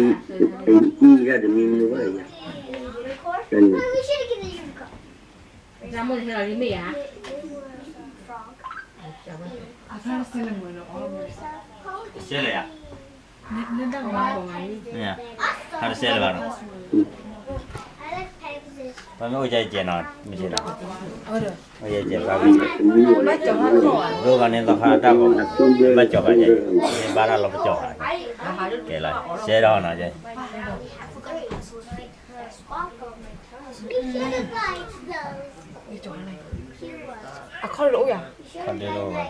အံၤဒၣ်တမံၤမံၤဘၣ်ယၤ, တဆဲလၢၤယၤ, တဆဲလၢၤဘၣ်နီၤ, ပမ့ၢ်အိၣ်ကဲကဲနီၤ, မ့ၢ်ကဲနီၤ, အိၣ်ကဲကဲဘၣ်, ဒိၣ်ဂၤန့ၣ်သီခါတၢ်ဂီၤ, ဘၣ်ကၠီၤဂၤကဲ, ဘၣ်တၢ်လီၤပကၠီၤဂၤ, ကဲလီၤ, ဆဲးဒီးနီၤ, အခီၣ်လၢအိၣ်ယၤ, အခီၣ်လၢအိ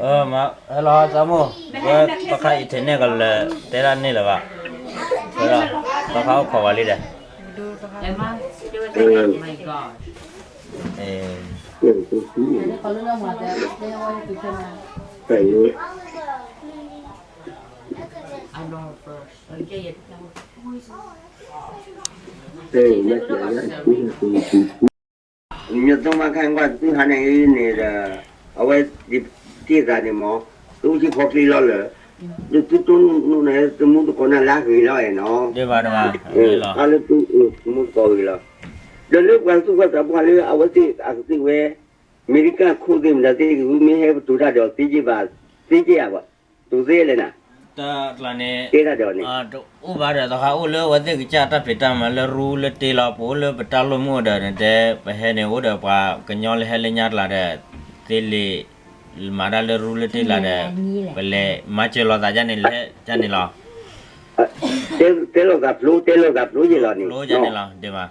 ၣ်ဘၣ်, ဟဲလီၤသးမိၢ်, ဝဲသီခါ internet ကလၢာ် တဲဒၣ်န့ၣ်လၢၤဘၣ်, ဝဲဒၣ် သီခါအိၣ်ခိးဝဲလံဒီး, မ့ၢ်သိမါခါကွၢ်သုဟးန့ၣ်အံၤန့ၣ်ဒီး, အဝဲ တ့ၢ်သးန့ၣ်မ့ၢ်, သုအိၣ်ဆံဖီကျံလီၤလၢာ်, ဒီးသုတိၢ်နီၣ်န့ၣ် သမူသကိးန့ၣ်လၢအဂ့ၤလီၤအဲၣ်နီၤ, အါလၢသုသမူသကိးဂ့ၤလီၤ, ဒီးလၢပှၤသူၣ်ဘီၣ်သးပှၢ်လၢအဝဲသ့ၣ်အကသ့ၣ်ဝဲ, အမဲရကၤခိၣ်သ့ၣ်မတၤသ့ၣ်ဂ့ၤ မ့ၢ်ဟဲပတုာ်တၢ်ဒီးသ့က့ဘၣ်, သ့က့ယၤဘၣ်, တုာ်သ့လဲၣ်နၤ, တၢ်ကျါန့ၣ်, တၢ်တအိၣ်ဘၣ်ဒီး သီခါအိၣ်လၢအဝဲသ့ၣ်ကစၢ်တၢ်ဖံးတၢ်မၤလၢရူလၢတ့လီၤ, ပအိၣ်လၢပတၢ်လိၣ်မုၢ်အိၣ်ဒီး နတဲ ပဟဲန့ၣ်အိၣ်ဒီးပှၤကညီလၢဟဲလၢညါကျါဒီး, သ့လံာ်မၤတၢ်လၢရူလၢတ့ကျါဒီး, ပလဲၤမၤစၢၤလိာ်သးဒ်န့ၣ်လၢကန့ၣ်လီၤ, တဲလိာ်သးဖျိ တဲလိာ်သးဖျိယ့ၣ်လီၤန့ၣ်, ဒ်န့ၣ်လီၤ, ဒ်မး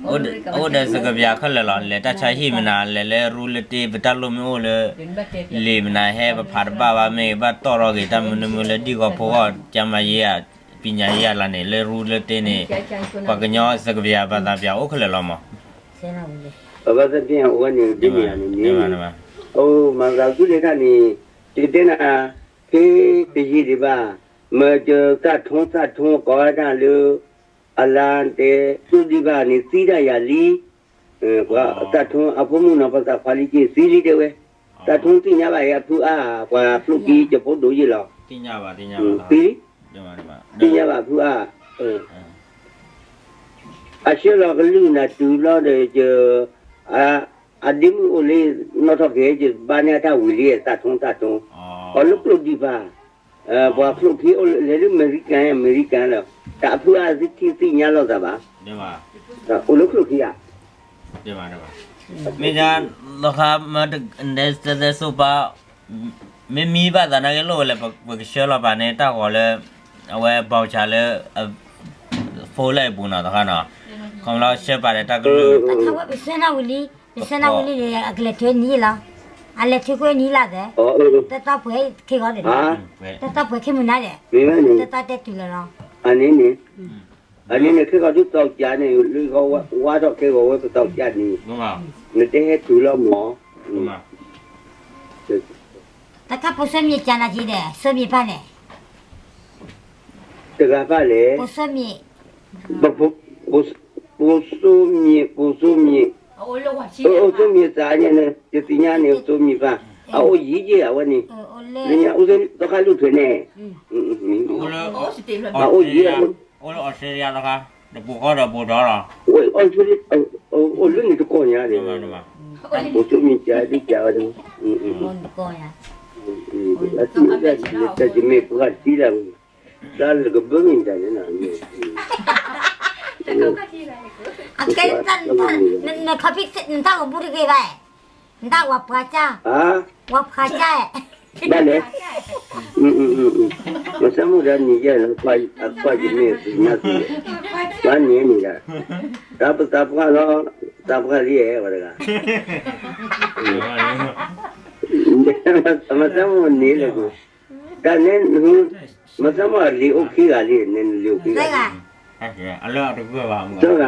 အိၣ်ဒီးစကဘၠးခဲလၢာ်လီၤ, လဲၤတၢ်ဆါဟံၣ်မနုၤ, လဲၤလၢရူလၢတ့ ပတၢ်လိၣ်မ့ၢ်အိၣ်လၢ, လံာ်မနုၤဟဲပဖးတဘၣ်ဘၣ်, မ့ၢ်ဘၣ်တီၣ်ထီၣ်က့ၤတၢ်မနုၤမနုၤလၢဒံၣ်ဂီၤဖိဂီၢ်, ကၠါမၤယံၤဧါ, ပညာရေးဧါလၢန့ၣ် လၢရူလၢတ့န့ၣ်, ပှၤကညီစကဘၠးဘၣ်သးပၠးအိၣ်ခဲလၢာ်လီၤမး, အဘၣ်သ့ၣ်သ့ၣ်အဝဲန့ၣ် ဒ်န့ၣ်န့ၣ်, အိၣ်မၤသးသုလၢတၢ်န့ၣ်, ယကတဲနၤ, ဖဲတယံာ်ဒံးဘၣ်, မ့ၢ်ကသၣ်ထူသၣ်ထူကိးဝဲဒၣ်လၢ အလါတဲ, ကျိဒံးဘၣ်န့ၣ်သံဒၣ်ယၤလံ, ပှၤသၣ်ထူအဖိမုၣ်နီၤ ပသးခွါလံက့ၤသံလံတဲဝဲ, သၣ်ထူသ့ၣ်ညါဘၣ်အံၤအဖုအါ, ပှၤကျိၣ်က့ၤကဖိဒိၣ်ယ့ၣ်လီၤ, သံ, သ့ၣ်ညါဘၣ်အဖုအါ, အဆှၢလီၤကလုၢ်နၤတုၤဘျီဒီး, အဒ့မုၣ်အိၣ်လၢ နီၣ်ထီၣ်က့ၤ ယဘါန့ၢ်အတၢ်ဝံၤလံ သၣ်ထူသၣ်ထူ, အီၤလၢကျိဒံးဘၣ်, ပှၤကျိၣ်က့ၤအိၣ်လဲၤလၢအမဲရကၤ အမဲရကၤလီၤ, တၢ်အဖုအါသ့ၣ်ထံၣ်သ့ၣ်ညါလိာ်သးဘၣ်, အိၣ်လၢကျိၣ်က့ၤဧါ, မ့ၢ်ဒ်, လီၤဃါမ့ၢ်, တဲတဲစိပၢ်, မ့ၢ်မံဘၣ်သးနာ်က့လိၣ်ဝဲလဲၣ် ပကဆှၢလီၤပာ်န့ၣ် တၢ်ဂီၤလၢ, အဝဲ voucher လၢ, phone လၢအပူၤနီၤ သီခါနီၤ, ခီဖျိဆှၢပာ်ဒီးတၢ်ကလုၢ်, ပဆှၢနၢ်ဝံၤလံ, ပဆှၢနၢ်ဝံၤလံန့ၣ် အကလဲၤထုးနံၤလီၤ, အလဲၤထုးကွံာ်နံၤလၢ်သဲ, တၢ်သီပှဲၤခံဂီၤဒီး, တၢ်သီပှဲၤခံမုၢ်နၤဒီး, တၢ်သီတဲတုၤလီၤလီၤ, အန့ၣ်န့ၣ်, အန့ၣ်န့ၣ် ခဲကီးဒုးသီကၠးန့ၣ် လၢဝါထီၣ်ခဲဂီၤဝဲပသီကၠးန့ၣ်, နတဟဲတုၤလီၤမး, တၢ်ခါပိာ်စိမံၤကၠးနၤက့ၤဒီး စိမံၤပၢ်န့ၣ်, တဂၤပၢ်လဲၣ်, ပိာ်စိမံၤ, ပိာ်စိမံၤ, ပိာ်စိမံၤ, အိၣ်စိမံၤသးန့ၣ် ယသ့ၣ်ညါန့ၣ် စိမံၤပၢ်, အအိၣ်ယံၤယံၤအဝဲန့ၣ်, လၢညါအိၣ်သီခါလုၢ်ထွဲန့ၣ်, အအိၣ်ယံၤ အိၣ်လၢ Australia တခါ, တပူၤဃီဒီးပူၤဒီးလီၤ, အိၣ်လၢန့ၣ်တကီၢ်ညါန့ၣ်, ပိာ်စိမံၤကၠးဒုးကၠးဝဲ, တၢ်ယမ့ၢ်ပှၤတံၢ်လၢ, တၢ်လၢကဘၢမ့ၢ်တၢ်န့ၣ်, အကဲ, နခီဖံးနတၢ်ဂီၤဘူးတဂ့ၤဘၣ်, နတၢ်ဝၤပှၤကၢ်, ဝၤပှၤကၢ်, ဘၣ်လဲၣ်, မ့ၢ်သးမုၣ်ဒီးနံၤယဲၢ်, အကွၢ်ယမ့ၢ်သ့ၣ်ညါသ့ၣ်, ဘၣ်န့ၣ်န့ၣ်ဒီး, တၢ်ပသးပှၢ်လီၤ, သးပှၢ်လံအဲၣ်ဝဲတဂၤ, မ့ၢ်သးမုၣ်န့ၣ်လၢ, တၢ်န့ၣ်, မ့ၢ်သးမ့ၢ်အလံၤအိၣ်ခံဂၤလံ နလံၤအိၣ်ခံဂၤလံ, သၢဂၤ, သၢဂၤ,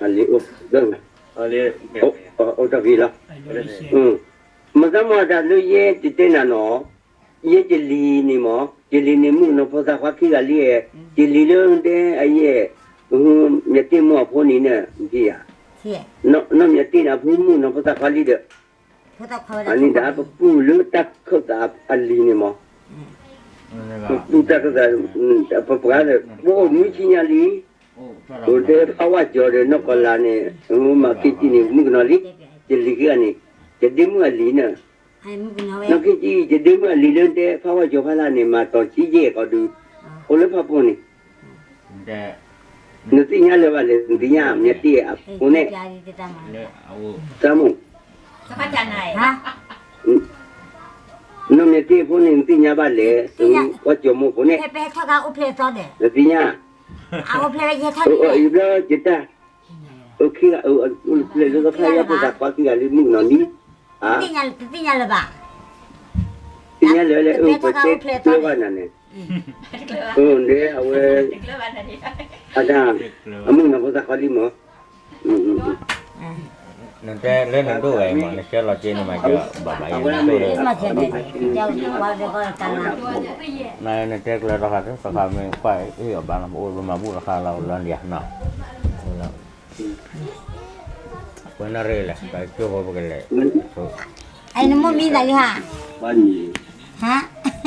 အလံၤအိၣ်သၢဂၤ, အိၣ်တၢ်ဖံးလီၤ, မ့ၢ်သးမ့ၢ်တၢ်လၢယဲတတဲနၤနီၤ, ယဲယလံၤန့ၣ်မ့ၢ် ယလံၤန့ၣ်မုၣ်ကနီၤဖိသၣ်ခွါခံဂၤလံ, ယလံၤလၢဒဲအယဲၢ်, မ့ၢ်တ့ၢ်မုၣ်အဖိန့ၣ်န့ၣ်, မ့ၢ်တ့ၢ်န့ၣ်အဖိမုၣ်ကနီၤဖိသၣ်ခွါလံဒီး အန့ၣ်ဒီးပပူၤလၢတၢ်ခၢၣ်သးအလံၤန့ၣ်မ့ၢ်, ပပူၤတၢ်ခၢၣ်သး, ပပှၤဒီး ပအိၣ်နွံဆံညါလံ, အိၣ်ဒီးဖးဝါကၠီၤဒီးနီၢ်ကီၢ်လၤန့ၣ်, မၤက့ၤကံန့ၣ် မုၣ်ကနီၤလံ, ယလံၤခံဂၤန့ၣ်, ယဒ့မုၣ်အလံၤန့ၣ်, နီၢ်က့ၤကံ ယဒ့မုၣ်အလံၤလၢဒဲဖးဝါကၠီၤဖးလၢ်န့ၣ် မၤတီၤဆံယဲၢ်ကီးဒုး, အိၣ်လၢဖးပိၢ်န့ၣ် နသ့ၣ်ညါလၢၤဘၣ်လဲၣ်, နသ့ၣ်ညါ မ့ၢ်တ့ၢ်အဖိန့ၣ်, သးမိၢ်, နီၢ်မ့ၢ်တ့ၢ်အဖိန့ၣ် နသ့ၣ်ညါဘၣ်လဲၣ်, ဝဲကၠီၤမိၢ်ဖိန့ၣ်, နသ့ၣ်ညါ, အဘျီယတၢ်, လၢကဖးယါဖိသၣ်ခွါခံဂၤလံ မုၣ်ကနီၤလံ, တသ့ၣ်ညါလၢၤဘၣ်, သ့ၣ်ညါလၢၤလဲၣ်, ပတဲကျၢၤဘၣ်နၤန့ၣ်, အဝဲ, အတၢ်, အမုၣ်ကနီၤဖိသၣ်ခွါလံမ့ၢ်, နတဲလၢနဒိၣ်ဝဲမး နဆှၢလီၤက့ၤန့ၣ်မး ကဘၣ်ဘၣ်ယဲၢ်နဒိၣ်လၢ, နတဲကျၢၤတခါ တခါမ့ၢ်ကွၢ်အ့ၣ်အီၤဘၣ်လီၤ ပအိၣ်ပမၤဘူၣ်တခါလီၤလီၤလံနီၤ, ပှၤနၣ်ရံၣ်လဲၣ် ပကၠိဖိပကလဲၤ,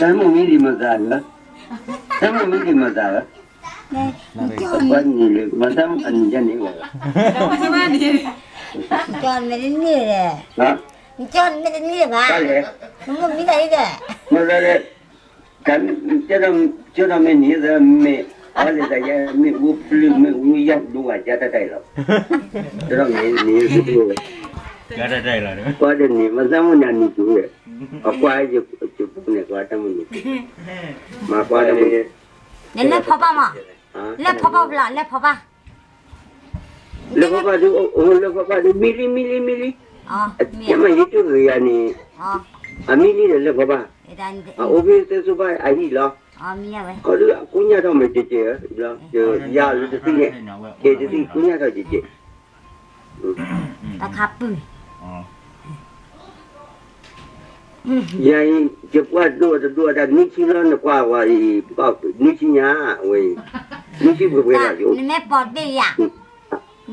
နမိၢ်မံသးလံဧါ, တၢ်မိၢ်မံဒံးမၤသးလၢ, တၢ်မိၢ်မံဒံးမၤသးလၢ နကၠီမ့ၢ်တန့ၢ်ဘၣ်, နကၠီမ့ၢ်တန့ၢ်ဘၣ်, မ့ၢ်, ကၠီဒီးမ့ၢ်န့ၣ် မ့ၢ်အီၤလဲၤသးယါ မ့ၢ်အူပျုၢ် မ့ၢ်အူယၢ်ဒိၣ်ဝဲကၢ်တၢ်တၢ်အံၤလီၤ, ကၠီဒီးမ့ၢ်န့ၣ်, ကၠီတၢ်တၢ်အံၤလီၤ, ကွၢ်ဒီးန့ၣ် မ့ၢ်သးမိၢ်န့ၣ်အနံၤတူၢ်ဝဲ, အကွၢ်ယပူၤန့ၣ် ကွၢ်တၢ်မုၢ်န့ၣ်, မၤကွၢ်တၢ်မုၢ်န့ၣ်, နလဲၤဖီဘၣ်မး, လဲၤဖီဘၣ်ဖျါ လဲၤဖီဘၣ် လၢဖီဘၣ်ဒုး, လၢဖီဘၣ်ဒုး မံလံ မံလံ မံလံ, မ့ၢ်ယတူၢ်ဂ့ၤယၤန့ၣ်, အမံလံဒီးလၢဖီဘၣ်, အအိၣ်ဖဲသၢစိဘၣ်အဟံၣ်လီၤ, ခီဒုးအကူညၢ်ထီၣ်မ့ၢ်ကဲကဲ, ယၤလၢတသံၣ်န့ၣ်, ကဲတသံၣ်ကူညၢ်ထီၣ်ကဲကဲ, တခါပုၢ် ယၤအံၤ ယပှၢ်ဒိၣ်တဒိၣ်တၢ် နွံဆံလီၤ နကွၢ်ဝဲအံၤ နွံဆံညါဝဲအံၤ, နွံဆံပှဲၤပှဲၤလီၤ, နမ့ၢ်ပိာ်တဘ့ၣ်ယၤ,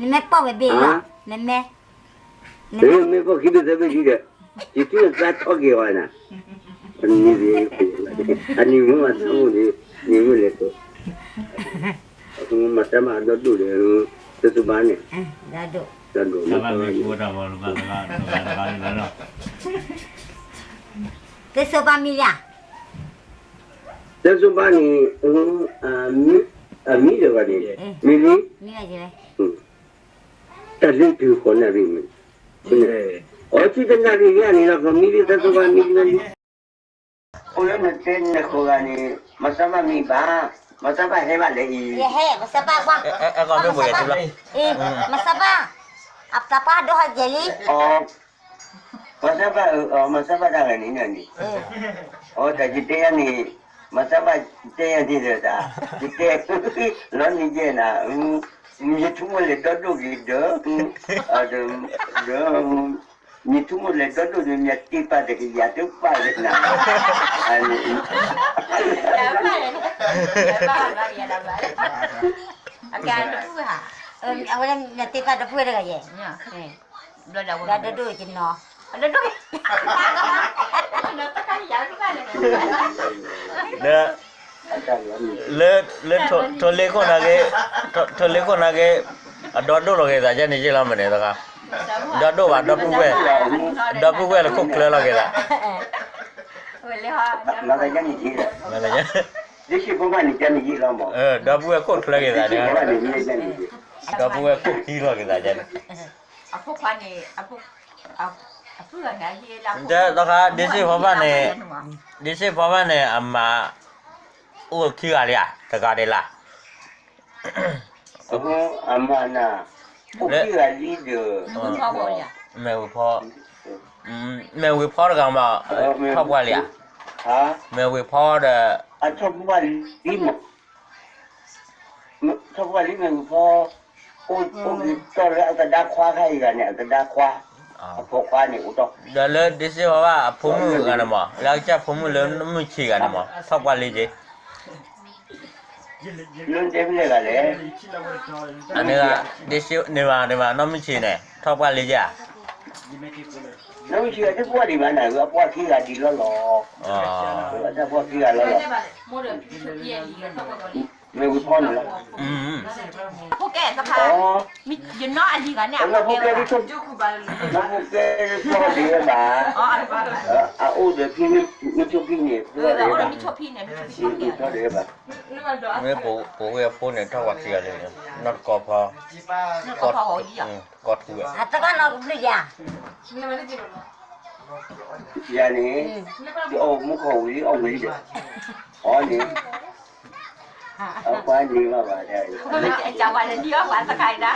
နမ့ၢ်ပိာ်ဝဲဘ့ၣ်လီၤ, နမ့ၢ်, မ့ၢ်ပိာ်ခံဘ့ၣ်သၢဘ့ၣ်ဒံးဒီး, ယထံၣ်သးထီၣ်က့ၤဝဲနၤ, အနံၤမ့ၢ်မၤသးအိၣ်န့ၣ်, နံၤမ့ၢ်လဲၤကိး မၤတၢ်မၤအဒီဒိၣ်ဒီး, တစိဘၣ်န့ၣ်, ဒီဒိၣ်, တစိဘၣ်မံလံဧါ, တစိဘၣ်န့ၣ်, အမံလၢၤဘၣ်န့ၣ်, မံလံ, တၢ်လၢတုၤဃီနၣ်ရံၣ်မ့ၢ်, အီၤထံတနၣ်ရံၣ်ယါန့ၣ်လီၤ မံလံ တစိဘၣ်မံလံ, အိၣ်လၢနတဲနဃိးဂၤန့ၣ် မၤစၢ်ဘၣ်မံဘၣ်, မၤစၢ်ဘၣ်ဟဲဘၣ်လဲၣ်အံၤ, မၤစၢ်ဘၣ်, မၤစၢ်ဘၣ်, အတၢ်ပှၢ်ဒိၣ်ဟဲကဲၤလံ, မၤစၢ်ဘၣ်, မၤစၢ်ဘၣ်တၢ်ဂၤန့ၣ်န့ၣ်, အတၢ်ယတဲယၤန့ၣ်, မၤစၢ်ဘၣ်တဲယၤန့ၣ်ဒီးတၢ်, ယတဲ, လီၤန့ၣ်ယဲနၤ, မ့ၢ်ထူမိၣ်လဲၤဒီဒိၣ်က့ၤဒီး, ဒီး, မ့ၢ်ထူမိၣ်လဲၤဒီဒိၣ်ဒီး မ့ၢ်တ့ၢ်ပာ်တကယၤတပာ်လၢနၤ, အဝဲမ့ၢ်တ့ၢ်ပာ်တပှဲၤတဂၤယဲၢ်, ဒီးဒိၣ်ဒိၣ်ကနီၤ, ဒီး, လၢ, လၢထိၣ်လ့ခိၣ်နၤက့ၤ, ထိၣ်လ့ခိၣ်နၤက့ၤ, အဒီဒိၣ်လီၤက့ၤသးယဲန့ၣ်ယ့ၢ်လီၤမ့ၢ်န့ၣ်တခါ, ဒီဒိၣ်ဘၣ်ဒီပုၢ်ဝဲၢ်, ဒီပုၢ်ဝဲၢ်လၢခိၣ်ချၢလီၤက့ၤသး, ဒီပုၢ်ဝဲၢ်ခိၣ်ချၢက့ၤသးန့ၣ်, ဒီပုၢ်ဝဲၢ်ခိၣ်ချၢက့ၤသးန့ၣ်, တခါ ဒ့စ့ၣ်ဖီဘၣ်န့ၣ်, ဒ့စ့ၣ်ဖီဘၣ်န့ၣ် အမါ အိၣ်ခံဂၤလံဧါ, တဂၤဒဲးလၢ်, အမါနၤ, အိၣ်ခံဂၤလံဒီး, မဲာ်ဝ့ၤဖီ, မဲာ်ဝ့ၤဖီတဂၤမး, ထီၣ်ပှၢ်လံဧါ, မ့ၢ်ဝံၤဖီဒီး ထီၣ်ပှၢ်လံမ့ၢ်ဝံၤဖီ အိၣ်က့ၤတီၢ်လၢအကဒါခွါခါအံၤဂၤန့ၣ် အကဒါခွါ အဖိခွါန့ၣ်အိၣ်တီၢ် ဒီးလၢဒ့စ့ဝါဘၣ်အဖိမုၣ်ဂၤန့ၣ်မး လၢအကစၢ်ဖိမုၣ်လၢမုၢ်ဆံးဂၤန့ၣ်မး ထီၣ်ပှၢ်လံက့ၤ လၢတဲဖဲလဲၣ်ဂၤလဲၣ် အန့ၣ်ဂၤ ဒ့စ့န့ၣ်ဘၣ်န့ၣ်ဘၣ် နီၢ်မုၢ်ဆံးန့ၣ် ထီၣ်ပှၢ်လံက့ၤဧါ နီၢ်မုၢ်ဆံးတပှၢ်ဒံးဘၣ်န့ၣ် အပှၢ်ခံဂၤဒံးလီၤလီၤ အတၢ်ပှၢ်ခံဂၤလီၤလီၤ မ့ၢ်ဝံၤဖီန့ၣ်လီၤ ဖိကဲတဖၣ် ယနီၢ်အလံၤဂၤန့ၣ် အဖိကဲဒ် ဖိကဲထီၣ်ဒံးဘၣ် အအိၣ်ဒီးဖံမ့ၢ်ဆိဖံန့ၣ် အိၣ်ဒီးမ့ၢ်ဆိဖံန့ၣ် ထီၣ်ဒံးဘၣ် မ့ၢ်ပဝဲဖိန့ၣ် ထီၣ်ပှၢ်ခံဂၤလံ နီၢ်တကီၢ်ဖီ ကီၢ်ထူဝဲ အတကနီၢ်ကဘျုးယၤ ယၤန့ၣ် ယအီၣ်မူခိၣ်ဝံၤလံ အီၣ်ဝံၤလံဒီး အီၣ်န့ၣ် အပှၤန့ၢ်ဘၣ်ဘၣ်ဒၣ် ကဝဲလၢနံၣ်အီၣ်ပှၤတခါအံၤဒၣ်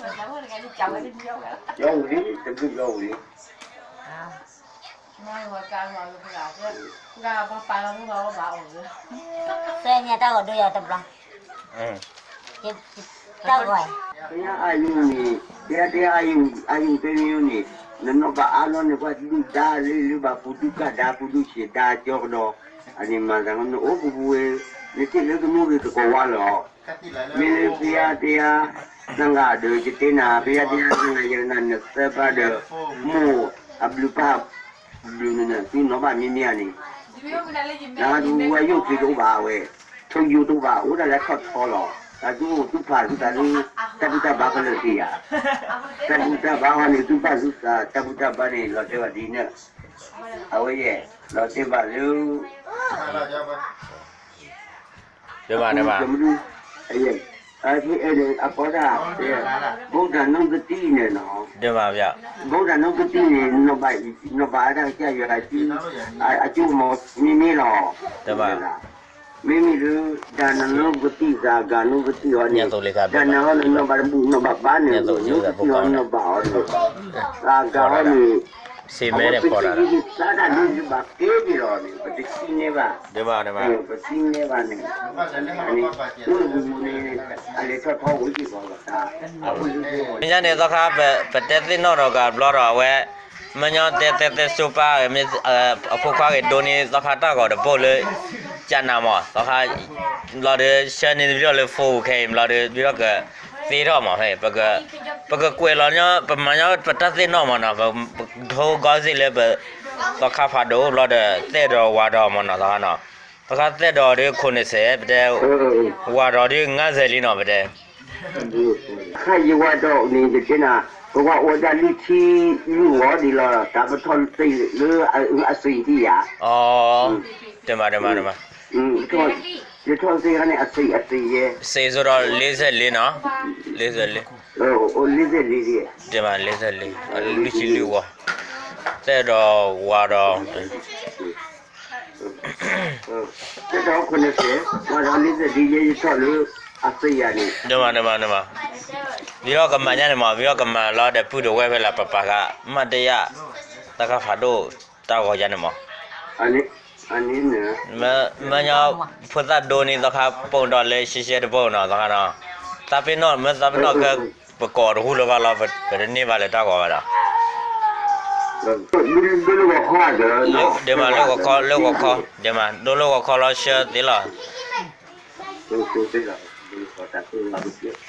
ယအီၣ်ဝံၤလံ တဘျုးယအီၣ်ဝံၤလံ သ့ၣ်ညါတၢ်ဂီၤဒိယၤတဘျီ တၢ်ဂီၤ ဘုရားအယုံန့ၣ် ဘုရားတရားအယုံ အယုံတမျိုးန့ၣ် နနီၢ်ဘၣ်အါလီၤန့ၣ် ပှၤဒုၣ်ဒါလၢလၢဘၣ်ပူၤဒုၣ်ကၢ်ဒါ ပူၤဒုၣ်ဆံးဒါ ကၠီကဒီး အန့ၣ်မၤသး နအိၣ်ကပူၤဝဲ နထံၣ်လၢကမူၣ်ဂ့ၤသကိးဝါလီၤ မ့ၢ်လၢဘုရားတရားသံဃာဒီး ယတဲနၤ ဘုရားတရားသံဃာ ယကနၣ်နသၢဘၣ်ဒီး မိၢ်အဘျုးပၢ် ဘျုးနၤ သုနီၢ်ဘၣ်မ့မ့ၢ်ဧါန့ၣ် နဟးဒူဝဲယိၣ်က့ၤတအိၣ်ဘၣ်ဝဲ ထိၣ်ယိၣ်တအိၣ်ဘၣ် အိၣ်ဒၣ်လၢထီၣ်ထီလီၤ တၢ်သူၣ်အိၣ်သူၣ်ဖးသုသးလၢ တၢ်ဘူၣ်တၢ်ဘါကလၢာ်သ့ဧါ တၢ်ဘူၣ်တၢ်ဘါဟီန့ၣ် သူၣ်ဖးသုသး တၢ်ဘူၣ်တၢ်ဘါန့ၣ် လီၤတဲာ်ဘၣ်ဒ်န့ၣ် အဝဲယဲၢ် လီၤတဲာ်ဘၣ်လၢ တဘၣ်တဘၣ် အကီတၢ် ဗုဒ္ဓနုပ္ပတ္တိန့ၣ်နီၤ ဗုဒ္ဓနုပ္ပတ္တိန့ၣ် နီၢ်ဘၣ်အတၢ်ကစၢ်ယွၤ အကၠိမီၤမ့မ့ၢ်လီၤ တဘၣ် မ့မ့ၢ်လၢ ဓာနုပ္ပတ္တိ သဂၢနုပ္ပတ္တိဟီန့ၣ် ဓာနဟီန့ၣ် နီၢ်ဘၣ်တဘူၣ်နီၢ်ဘၣ်ဘါန့ၣ် နုပ္ပတ္တိဟီနီၢ်ဘၣ်အီၤန့ၣ် သဂၢဟီန့ၣ် စ့မဲန့ၣ်ဖီဒၣ်န့ၣ် ပစံးန့ၢ်ဘၣ် ပစံးန့ၢ်ဘၣ်န့ၣ် ပစံးန့ၢ်ဘၣ်န့ၣ် အန့ၣ် အိၣ်မူန့ၣ် အလဲၤထီၣ်ထီဝံၤက့ၤဘၣ်လီၤ တၢ် အဃိန့ၣ်သ့ၣ်ညါန့ၣ် သီခါ ပတဲသ့ၣ်နီၣ်ထီၣ်ကဘျီဒီး အဝဲ မ့ၢ်ညီတဲတဲတဲစိပၢ် မ့ၢ် အဖိခွါဂ့ၤဒိန့ၢ် သီခါတၢ်ဂီၤတဘိလၢ ကနၤမး သီခါ ဘျီဒီး ဆှၢန့ၢ်တဘျီလၢ phone ခဲအံၤ ဘျီဒီး ဘျီဒီးကသ့ထီၣ်မး ဖဲ ပကကွဲးလီၤညီ ပမၤညီပတၢ်သ့ၣ်နီၣ်မးနီၤ ပထိဂီၢ်သ့ၣ်လၢပ သီခါဖးဒိၣ်ဘျီဒီး သဲၣ်ဒီးဝၤဒီးမးနီၤ သီခါနီၤ သီခါသဲၣ်ဒီးဒီးခိၣ်နစဲး ပတဲ ဝၤဒီးဒုးငါးဆယ်လံနီၤ ပတဲ ခါယဝၤဒီးန့ၣ် ယတဲနၤ ပဝဲအိၣ်ဝဲဒၣ်လွံၢ်ထံလွံၢ်ဂီၤဒ်လီၤ တၢ်ပထီၣ်သ့ၣ်လၢအစံၣ်ဒံးယၤ တမၤတမၤတမၤ ယထီၣ်သ့ၣ်ခါန့ၣ် အစံၣ်အစံၣ်ယဲ စံၣ်စိဒီး လေးဆယ့်လေးနီၤ လေးဆယ့်လေး လေးဆယ့်လေး တမၤ လေးဆယ့်လေး လွံၢ်ထံလွံၢ်ဂီၤ သဲၣ်ဒီးဝၤဒီး သဲၣ်ဒီးခိၣ်နစဲး ဝၤဒီး လေးဆယ့်လေး ယဲယထီၣ်လၢ အစံၣ်ယၤန့ၣ် တမၤတမၤတမၤ ဝံၤဒီးကမၤညါန့ၣ်မး ဝံၤဒီးကမၤလီၤဒီးပုၢ်ဒီးဝဲၢ်ဖဲလၢပပာ်ဃာ် မ့ၢ်တယၢ် သီခါဖးဒိၣ် တၢ်ဂီၤယါန့ၣ်မး မ့ၢ်ညီ ဖိသၣ်ဒိန့ၢ်သီခါ ပိာ်ဒီးလၢရှဲရှဲတဘိနီၤ သီခါနီၤ သးပ့ၤနီၣ် မ့ၢ်သးပ့ၤနီၣ်က ပကိးတဟူလၢၤဘၣ်လီၤ ပတန့ၢ်ဘၣ်လၢတၢ်ဂီၤဘၣ်ဒီး ဒ်မးလၢဂီၤခီ လၢဂီၤခီ ဒ်မး ဒိလၢဂီၤခီလီၤ ဆှၢသ့လီၤ